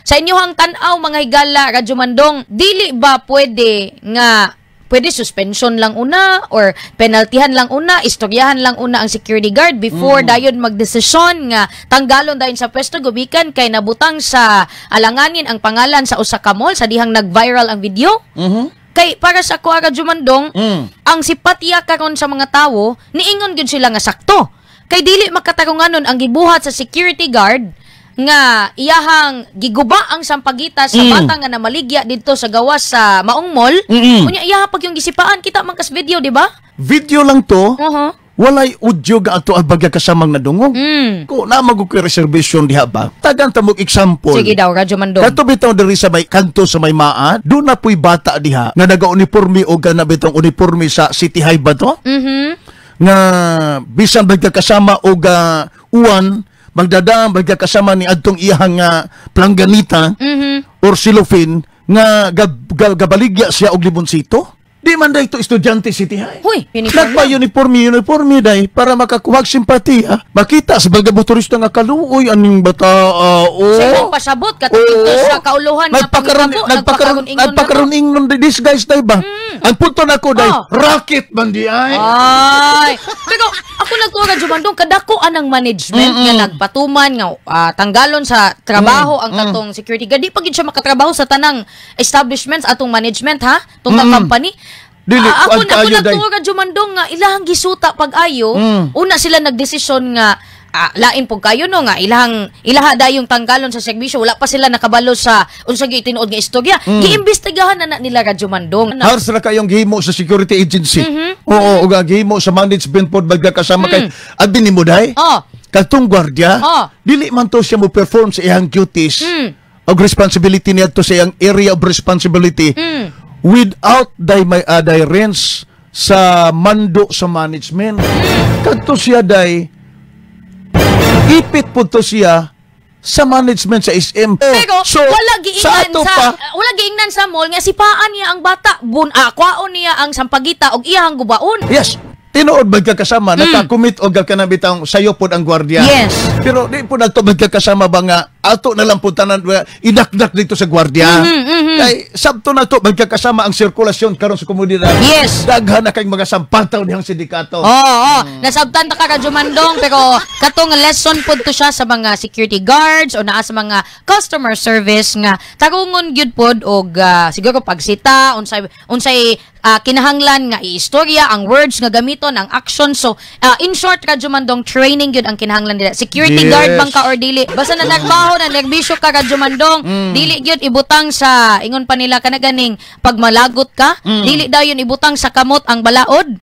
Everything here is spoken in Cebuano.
Sa inyong tan-aw, mga higala, Radyo Mandong, dili ba pwede nga pwede suspension lang una or penaltihan lang una, istoryahan lang una ang security guard before dayon magdesisyon nga tanggalon dayon sa pwesto gumikan kay nabutang sa alanganin ang pangalan sa usa ka mall sa dihang nag-viral ang video? Kay para sa ako, Radyo Mandong, ang simpatiya karon sa mga tawo, niingon gyud sila nga sakto. Kay dili makatarunganon ang gibuhat sa security guard nga iyahang giguba ang sampagita sa bata nga namaligya didto sa gawas sa Maong Mall. Unya iyaha pag yung gisipaan, kita man kas video, di ba? Video lang to. Walay audio ga ato ang bagya kasamang nadungog. Ko na magug reservation diha ba? Tagan ta mo example. Sige daw, Radyo Mandong. Kato bitaw diri sa may kanto sa may maa, doon na pu'y bata diha nga naga-uniforme o gana bitong uniforme sa City High ba to? Nga bisan bagya kasama og uwan, magdadaan bagya kasama ni adtong iyahang nga plangganita or silofin nga gabaligya siya og libonsito. Di man day to estudyante City High. Huy, uniform. Nagpa-uniforme, uniforme day para makakuha simpatiya. Makita sa baga motorista nga kaluoy aning bata. Oh. Sa imong pasabot katong dito sa kauluhan nga Nagpakaroon pangitabo, nagpakaroon nagpakaroon ingon na nagpakaroon ingon these guys day ba? Ang punto nako day, racket man di ay. Ay. Pero ako nagtuo, Radyo Mandong, kadako anang management nga nagpatuman nga tanggalon sa trabaho ang katong security guard. Di pa gid siya makatrabaho sa tanang establishments atong management ha, tong company. Dili, Ako kuan ako kaayo, day. nagtuo, Radyo Mandong, nga ilahang gisuta pag-ayo. Una sila nagdesisyon nga lain po kayo no nga ilahang ilaha dayong tanggalon sa serbisyo, wala pa sila nakabalo sa unsa gyud tinuod nga istorya. Giimbestigahan na na nila, Radyo Mandong. Hars ra kayong gihimo sa security agency. Oo, ug ang gihimo sa management pod bagya kasama kay abi nimo day. Katong gwardiya, dili man to siya mo perform sa iyang duties og responsibility niya to sa iyang area of responsibility without day may adherence sa mando sa management. Kadto siya day ipit po to siya sa management sa SM. Pero So, wala sa giingnan ato sa, pa, wala giingnan sa mall nga sipaan niya ang bata bun kwaon niya ang sampagita og iyang gubaon. Yes. Tinuod magkakasama, nakakomit og kanang bitang sayo pod ang gwardiya. Pero di po nato magkakasama ba nga ato na lang po tanan idakdak dito sa gwardiya. Kay sabto na to magkakasama ang sirkulasyon karon sa komunidad. Daghan na kay mga sampataw dihang sindikato. Oo. Nasabtan ta ka, Radyo Mandong, pero katong lesson pod to siya sa mga security guards o naa sa mga customer service nga tarungon gyud pod og siguro pagsita unsay unsay kinahanglan nga iistorya, ang words nga gamiton, ang action. So in short, Radyo Mandong, training gyud ang kinahanglan nila. Security guard man ka or dili, basta na nagbaho na nerbisyo ka, Radyo Mandong, dili gyud ibutang sa ingon pa nila kana ganing pag malagot ka, dili dayon ibutang sa kamot ang balaod.